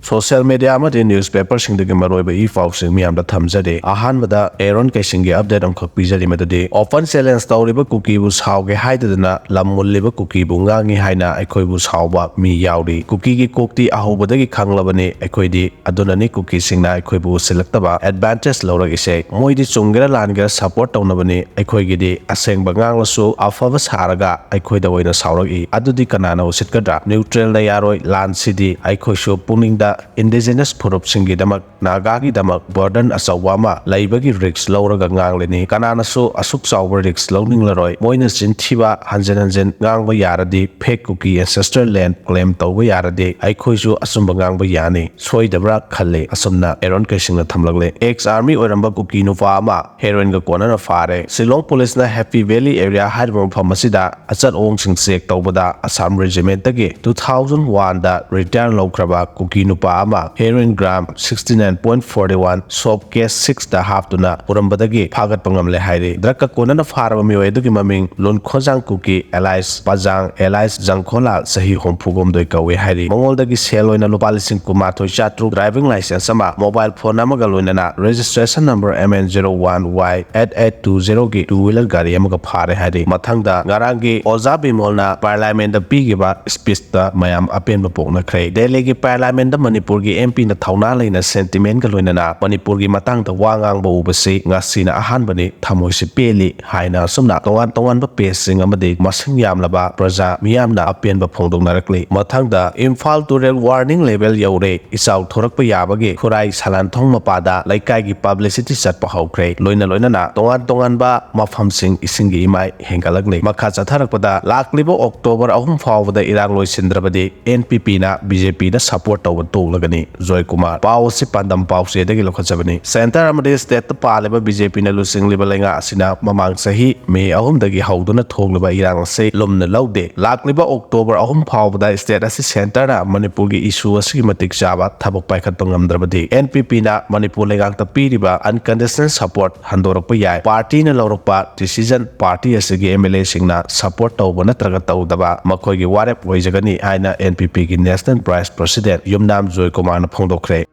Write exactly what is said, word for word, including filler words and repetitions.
Social media ꯑꯃꯗꯤ ꯅ꯭ꯌꯨꯁꯄꯦꯄꯔꯁꯤꯡꯗꯒꯤ ꯃꯔꯨꯑꯣꯏꯕ E ꯄꯥꯎꯁꯤꯡ ꯃꯤꯌꯥꯝꯗ ꯊꯝꯖꯔꯤ꯫ ꯑꯍꯥꯟꯕꯗ ꯑꯦꯔꯣꯟ ꯀꯩꯁꯤꯡꯒꯤ ꯑꯞꯗꯦꯠ ꯑꯃꯈꯛ ꯄꯤꯖꯔꯤ, ꯃꯗꯨꯗꯤ ꯑꯣꯄꯟ ꯆꯦꯂꯦꯟꯖ ꯇꯧꯔꯤꯕ ꯀꯨꯀꯤꯕꯨ ꯁꯥꯎꯒꯦ ꯍꯥꯏꯗꯗꯅ ꯂꯝ ꯃꯨꯜꯂꯤꯕ ꯀꯨꯀꯤꯕꯨ ꯉꯥꯡꯉꯤ ꯍꯥꯏꯅ ꯑꯩꯈꯣꯏꯕꯨ ꯁꯥꯎꯕ ꯃꯤ ꯌꯥꯎꯔꯤ꯫ ꯀꯨꯀꯤꯒꯤ ꯀꯣꯛꯇꯤ ꯑꯍꯧꯕꯗꯒꯤ ꯈꯪꯂꯕꯅꯤ, ꯑꯩꯈꯣꯏꯗꯤ ꯑꯗꯨꯅꯅꯤ ꯀꯨꯀꯤꯁꯤꯡꯅ ꯑꯩꯈꯣꯏꯕꯨ ꯎꯁꯤꯜꯂꯛꯇꯕ ꯑꯦꯗꯚꯥꯟꯇꯦꯖ ꯂꯧꯔꯛꯏꯁꯦ꯫ ꯃꯣꯏꯗꯤ ꯆꯨꯝꯒꯦꯔꯥ ꯂꯥꯟꯒꯦꯔꯥ ꯁꯄꯣꯔꯠ ꯇꯧꯅꯕꯅꯤ, ꯑꯩꯈꯣꯏꯒꯤꯗꯤ ꯑꯁꯦꯡꯕ ꯉꯥꯡꯂꯁꯨ ꯑꯐꯕ ꯁꯥꯔꯒ ꯑꯩꯈꯣꯏꯗ ꯑꯣꯏꯅ ꯁꯥꯎꯔꯛꯏ꯫ ꯑꯗꯨꯗꯤ ꯀꯅꯥꯅ ꯎꯁꯤꯠꯀꯗ꯭ꯔꯥ? ꯅ꯭ꯌꯨꯇ꯭ꯔꯦꯜꯅ ꯌꯥꯔꯣꯏ꯫ ꯂꯥꯟꯁꯤꯗꯤ ꯑꯩꯈꯣꯏꯁꯨ ꯄꯨꯛꯅꯤꯡꯗ ꯏꯟꯗꯤꯖꯤꯅꯁ ꯐꯨꯔꯨꯞꯁꯤꯡꯒꯤꯗꯃꯛ, ꯅꯥꯒꯥꯒꯤꯗꯃꯛ ꯕꯔꯗꯟ ꯑꯆꯧꯕ ꯑꯃ ꯂꯩꯕꯒꯤ ꯔꯤꯛꯁ ꯂꯧꯔꯒ ꯉꯥꯡꯂꯤꯅꯤ꯫ ꯀꯅꯥꯅꯁꯨ ꯑꯁꯨꯛ ꯆꯥꯎꯕ ꯔꯤꯛꯁ ꯂꯧꯅꯤꯡꯂꯔꯣꯏ꯫ ꯃꯣꯏꯅ ꯆꯤꯟꯊꯤꯕ ꯍꯟꯖꯤꯟ ꯍꯟꯖꯤꯟ ꯉꯥꯡꯕ ꯌꯥꯔꯗꯤ, ꯐꯦꯛ ꯀꯨꯀꯤ ꯑꯦꯟꯁꯦꯁꯇꯔ ꯂꯦꯟ ꯀ꯭ꯂꯦꯝ ꯇꯧꯕ ꯌꯥꯔꯗꯤ, ꯑꯩꯈꯣꯏꯁꯨ ꯑꯆꯨꯝꯕ ꯉꯥꯡꯕ ꯌꯥꯅꯤ꯫ ꯁꯣꯏꯗꯕ꯭ꯔꯥ ꯈꯜꯂꯤ꯫ ꯑꯁꯨꯝꯅ ꯑꯦꯔꯣꯟ ꯀꯩꯁꯤꯡꯅ ꯊꯝꯂꯛꯂꯦ꯫ ꯑꯦꯛꯁ ꯑꯥꯔꯃꯤ ꯑꯣꯏꯔꯝꯕ ꯀꯨꯀꯤ ꯅꯨꯄꯥ ꯑꯃ ꯍꯦꯔꯣꯏꯟꯒ ꯀꯣꯟꯅꯅ ꯐꯥꯔꯦ꯫ ꯁꯤꯂꯣꯡ ꯄꯨꯂꯤꯁꯅ ꯍꯦꯄꯤ ꯚꯦꯂꯤ ꯑꯦꯔꯤꯌꯥ ꯍꯥꯏꯔꯤꯕ ꯃꯐꯝ ꯑꯁꯤꯗ ꯑꯆꯠ ꯑꯋꯣꯡꯁꯤꯡ ꯆꯦꯛ ꯇꯧꯕꯗ ꯑꯁꯥꯝ ꯔꯦꯖꯤꯃꯦꯟꯠꯇꯒꯤ ꯇꯨ ꯊꯥꯎꯖꯟ ꯋꯥꯟꯗ ꯔꯤꯇꯥꯌꯔ ꯂꯧꯈ꯭ꯔꯕ ꯀꯨꯀꯤ ꯅꯨꯄꯥ ꯑꯃ heroin gram sixty nine point forty one soap case ꯁꯤꯛꯁꯇ ꯍꯥꯞꯇꯨꯅ ꯄꯨꯔꯝꯕꯗꯒꯤ ꯐꯥꯒꯠꯄ ꯉꯝꯂꯦ ꯍꯥꯏꯔꯤ꯫ ꯗ꯭ꯔꯒꯀ ꯀꯣꯟꯅꯅ ꯐꯥꯔꯕ ꯃꯤꯑꯣꯏ ꯑꯗꯨꯒꯤ ꯃꯃꯤꯡ ꯂꯨꯟꯈꯣꯖꯥꯡ ꯀꯨꯀꯤ ꯑꯦꯂꯥꯏꯁ ꯄꯖꯥꯡ ꯑꯦꯂꯥꯏꯁ ꯖꯪꯈꯣꯂꯥ, ꯆꯍꯤ ꯍꯨꯝꯐꯨ ꯍꯨꯝꯗꯣꯏ ꯀꯧꯏ ꯍꯥꯏꯔꯤ꯫ ꯃꯉꯣꯟꯗꯒꯤ ꯁꯦꯜ ꯑꯣꯏꯅ ꯂꯨꯄꯥ ꯂꯤꯁꯤꯡ ꯀꯨꯟꯃꯥꯊꯣꯏ ꯆꯥꯇ꯭ꯔꯨꯛ, ꯗ꯭ꯔꯥꯏꯚꯤꯡ ꯂꯥꯏꯁꯦꯟꯁ ꯑꯃ, ꯃꯣꯕꯥꯏꯜ ꯐꯣꯟ ꯑꯃꯒ ꯂꯣꯏꯅꯅ registration number M N zero one Y eight eight two ꯖꯤꯔꯣꯒꯤ ꯇꯨ ꯋꯤꯂꯔ ꯒꯥꯔꯤ ꯑꯃꯒ ꯐꯥꯔꯦ ꯍꯥꯏꯔꯤ꯫ ꯃꯊꯪꯗ ꯉꯔꯥꯡꯒꯤ ꯑꯣꯖꯥ ꯕꯤꯃꯣꯜꯅ ꯄꯥꯔꯂꯥꯃꯦꯟꯗ ꯄꯤꯈꯤꯕ ꯁ꯭ꯄꯤꯆꯇ ꯃꯌꯥꯝ ꯑꯄꯦꯟꯕ ꯄꯣꯛꯅꯈ꯭ꯔꯦ꯫ ꯗꯦꯜꯂꯤꯒꯤ ꯄꯥꯔꯂꯥꯃꯦꯟꯗ ꯃꯅꯤꯄꯨꯔꯒꯤ ꯑꯦꯝ ꯄꯤꯅ ꯊꯧꯅꯥ ꯂꯩꯅ ꯁꯦꯟꯇꯤꯃꯦꯟꯒ ꯂꯣꯏꯅꯅ ꯃꯅꯤꯄꯨꯔꯒꯤ ꯃꯇꯥꯡꯗ ꯋꯥ ꯉꯥꯡꯕ ꯎꯕꯁꯤ ꯉꯁꯤꯅ ꯑꯍꯥꯟꯕꯅꯤ, ꯊꯃꯣꯏꯁꯤ ꯄꯦꯜꯂꯤ ꯍꯥꯏꯅ ꯑꯁꯨꯝꯅ ꯇꯣꯉꯥꯟ ꯇꯣꯉꯥꯟꯕ ꯄꯦꯖꯁꯤꯡ ꯑꯃꯗꯤ ꯃꯁꯤꯡ ꯌꯥꯝꯂꯕ ꯄ꯭ꯔꯖꯥ ꯃꯤꯌꯥꯝꯅ ꯑꯄꯦꯟꯕ ꯐꯣꯡꯗꯣꯛꯅꯔꯛꯂꯤ꯫ ꯃꯊꯪꯗ ꯏꯝꯐꯥꯜ ꯇꯨꯔꯦꯜ ꯋꯥꯔꯅꯤꯡ ꯂꯦꯚꯦꯜ ꯌꯧꯔꯦ, ꯏꯆꯥꯎ ꯊꯣꯔꯛꯄ ꯌꯥꯕꯒꯤ ꯈꯨꯔꯥꯏ ꯁꯂꯥꯟꯊꯣꯡ ꯃꯄꯥꯗ ꯂꯩꯀꯥꯏꯒꯤ ꯄꯕ꯭ꯂꯤꯁꯤꯇꯤ ꯆꯠꯄ ꯍꯧꯈ꯭ꯔꯦ꯫ ꯂꯣꯏꯅ ꯂꯣꯏꯅꯅ ꯇꯣꯉꯥꯟ ꯇꯣꯉꯥꯟꯕ ꯃꯐꯝꯁꯤꯡ ꯏꯁꯤꯡꯒꯤ ꯏꯃꯥꯏ ꯍꯦꯟꯒꯠꯂꯛꯂꯤ꯫ ꯃꯈꯥ ꯆꯠꯊꯔꯛꯄꯗ ꯂꯥꯛꯂꯤꯕ ꯑꯣꯛꯇꯣꯕꯔ ꯑꯍꯨꯝ ꯐꯥꯎꯕꯗ ꯏꯔꯥꯡ ꯂꯣꯏꯁꯤꯟꯗ꯭ꯔꯕꯗꯤ ꯑꯦꯟ ꯄꯤ ꯄꯤꯅ ꯕꯤ ꯖꯦ ꯄꯤꯗ ꯁꯄꯣꯔꯠ ꯇꯧꯕ ꯇꯣꯛꯂꯒꯅꯤ꯫ ꯖꯣꯏꯀꯨꯃꯥꯔ꯫ ꯄꯥꯎ ꯑꯁꯤ ꯄꯥꯟꯗꯝ ꯄꯥꯎꯆꯦꯗꯒꯤ ꯂꯧꯈꯠꯆꯕꯅꯤ꯫ ꯁꯦꯟꯇꯔ ꯑꯃꯗꯤ ꯁ꯭ꯇꯦꯠꯇ ꯄꯥꯜꯂꯤꯕ ꯕꯤ ꯖꯦ ꯄꯤꯅ ꯂꯨꯆꯤꯡꯂꯤꯕ ꯂꯩꯉꯥꯛ ꯑꯁꯤꯅ ꯃꯃꯥꯡ ꯆꯍꯤ ꯃꯦ ꯑꯍꯨꯝꯗꯒꯤ ꯍꯧꯗꯨꯅ ꯊꯣꯛꯂꯤꯕ ꯏꯔꯥꯡ ꯑꯁꯤ ꯂꯨꯝꯅ ꯂꯧꯗꯦ꯫ ꯂꯥꯛꯂꯤꯕ ꯑꯣꯛꯇꯣꯕꯔ ꯑꯍꯨꯝ ꯐꯥꯎꯕꯗ ꯁ꯭ꯇꯦꯠ ꯑꯁꯤ ꯁꯦꯟꯇꯔꯅ ꯃꯅꯤꯄꯨꯔꯒꯤ ꯏꯁꯨ ꯑꯁꯤꯒꯤ ꯃꯇꯤꯛ ꯆꯥꯕ ꯊꯕꯛ ꯄꯥꯏꯈꯠꯄ ꯉꯝꯗ꯭ꯔꯕꯗꯤ ꯑꯦꯟ ꯄꯤ ꯄꯤꯅ ꯃꯅꯤꯄꯨꯔ ꯂꯩꯉꯥꯛꯇ ꯄꯤꯔꯤꯕ ꯑꯟꯀꯟꯗꯤꯁꯅꯦꯜ ꯁꯄꯣꯔꯠ ꯍꯟꯗꯣꯔꯛꯄ ꯌꯥꯏ꯫ ꯄꯥꯔꯇꯤꯅ ꯂꯧꯔꯛꯄ ꯗꯤꯁꯤꯖꯟ ꯄꯥꯔꯇꯤ ꯑꯁꯤꯒꯤ ꯑꯦꯝ ꯑꯦꯜ ꯑꯦꯁꯤꯡꯅ ꯁꯄꯣꯔꯠ ꯇꯧꯕ ꯅꯠꯇ꯭ꯔꯒ ꯇꯧꯗꯕ ꯃꯈꯣꯏꯒꯤ ꯋꯥꯔꯦꯞ ꯑꯣꯏꯖꯒꯅꯤ ꯍꯥꯏꯅ ꯑꯦꯟ ꯄꯤ ꯄꯤꯒꯤ ꯅꯦꯁꯅꯦꯜ ꯚꯥꯏꯁ ꯄ꯭ꯔꯁꯤꯗꯦꯟꯠ ꯌꯨꯝꯅꯥꯝ ꯖꯣꯏ ꯀꯨꯃꯥꯔꯅ ꯐꯣꯡꯗꯣꯛꯈ꯭ꯔꯦ꯫